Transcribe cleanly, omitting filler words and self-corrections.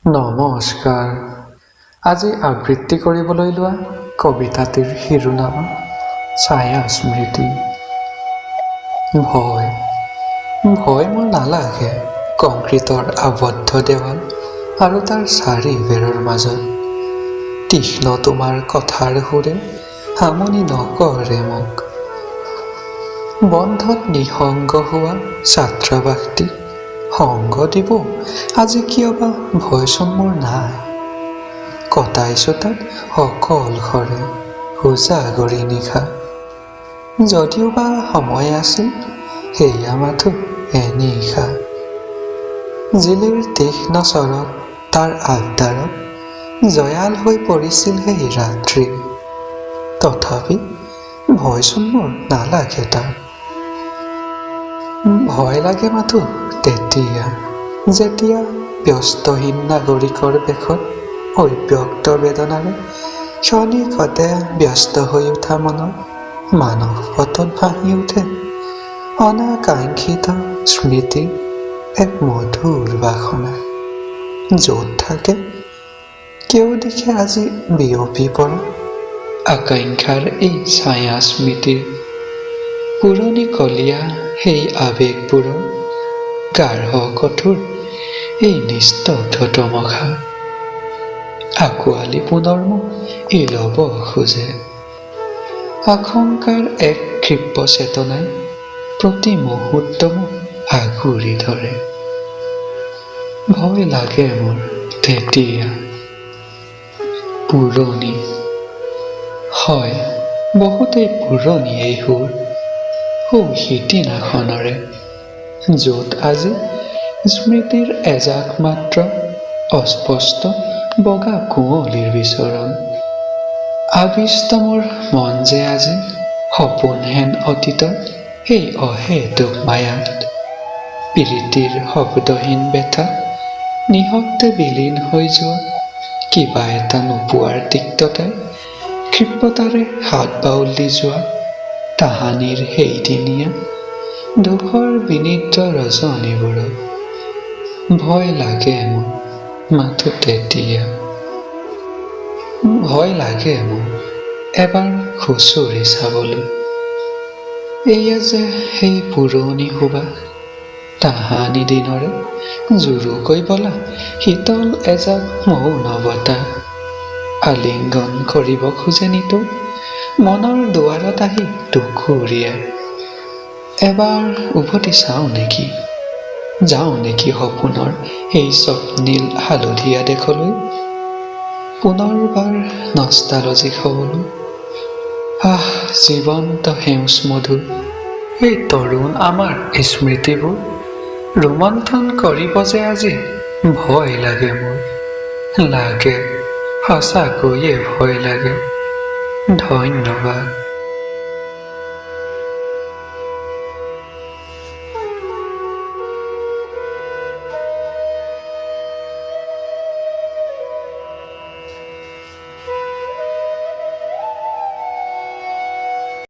নমস্কাৰ। আজি আবৃত্তি কৰিবলৈ লোৱা কবিতাটিৰ শিৰোনামা ছায়া স্মৃতি। ভয় ভয় মোৰ নালাগে কংক্ৰিটৰ আবদ্ধ দেৱাল আৰু তাৰ চাৰি বেৰৰ মাজত। তীক্ষ্ণ তোমাৰ কথাৰ সুৰে আমনি নকৰে মোক। বন্ধত নিসংগ হোৱা ছাত্ৰাবাসটি সংগ দিব আজি কিয়বা ভয়চোন মোৰ নাই। কটাইছোঁ তাত অকলশৰে উজাগৰী নিশা, যদিওবা সময় আছিল সেয়া মাথো এনিশা। জিলিৰ তীক্ষ্ণ চৰত তাৰ আবদাৰত জয়াল হৈ পৰিছিল সেই ৰাত্ৰি, তথাপি ভয়চোন মোৰ নালাগে তাত। ভয় লাগে মাথো তেতিয়া, যেতিয়া ব্যস্তহীন নাগৰিকৰ বেশত অব্যক্ত বেদনাৰে ক্ষণিকতে ব্যস্ত হৈ উঠা মনৰ মানস পটত ভাঁহি উঠে অনাকাংক্ষিত স্মৃতিৰ এক মধুৰ বাসনা, য'ত থাকে কেউদিশে আজি বিয়পি পৰা আকাংক্ষাৰ এই ছায়া স্মৃতিৰ পুৰণি কলীয়া সেই আৱেগবোৰৰ গাঢ় কঠোৰ এই নিস্তব্ধ তমসা। আঁকোৱালি পুনৰ মোক ই ল'ব খোজে। আশংকাৰ এক ক্ষিপ্ৰ চেতনাই প্ৰতি মুহূৰ্ত মোক আগুৰি ধৰে। ভয় লাগে মোৰ তেতিয়া। পুৰণি হয়, বহুতেই পুৰণি এই সুৰ, সৌ সিদিনাখনৰে, য'ত আজি স্মৃতিৰ এজাক মাত্ৰ অস্পষ্ট বগা কুঁৱলীৰ বিচৰণ। আবিষ্ট মোৰ মন যে আজি সপোনহেন অতীতৰ সেই অহেতুক মায়াত, প্ৰীতিৰ শব্দহীন ব্যথা নিশব্দে বিলীন হৈ যোৱা কিবা এটা নোপোৱাৰ তিক্ততাই ক্ষিপ্ৰতাৰে হাত বাউল দি যোৱা তাহানিৰ সেইদিনীয়া দুখৰ বিনিদ্ৰ ৰজনীবোৰত ভয় লাগে মোৰ মাথো তেতিয়া। ভয় লাগে মোৰ এবাৰ খুচৰি চাবলৈ, এয়া যে সেই পুৰণি সুবাস, তাহানি দিনৰে জোৰোকৈ বলা শীতল এজাক মৌন বতাহ আলিংগন কৰিব খোজে নিতৌ মনৰ দুৱাৰত আহি টুকুৰিয়াই। এবাৰ উভতি চাওঁ নেকি, যাওঁ নেকি সপোনৰ সেই স্বপ্নীল হালধীয়া দেশলৈ, পুনৰবাৰ নষ্টালজিক হ'বলৈ। আহ, জীৱন্ত সেউজ মধুৰ এই তৰুণ আমাৰ স্মৃতিবোৰ ৰোমন্থন কৰিব যে আজি ভয় লাগে মোৰ, লাগে, সঁচাকৈয়ে ভয় লাগে। ধন্যবাদ।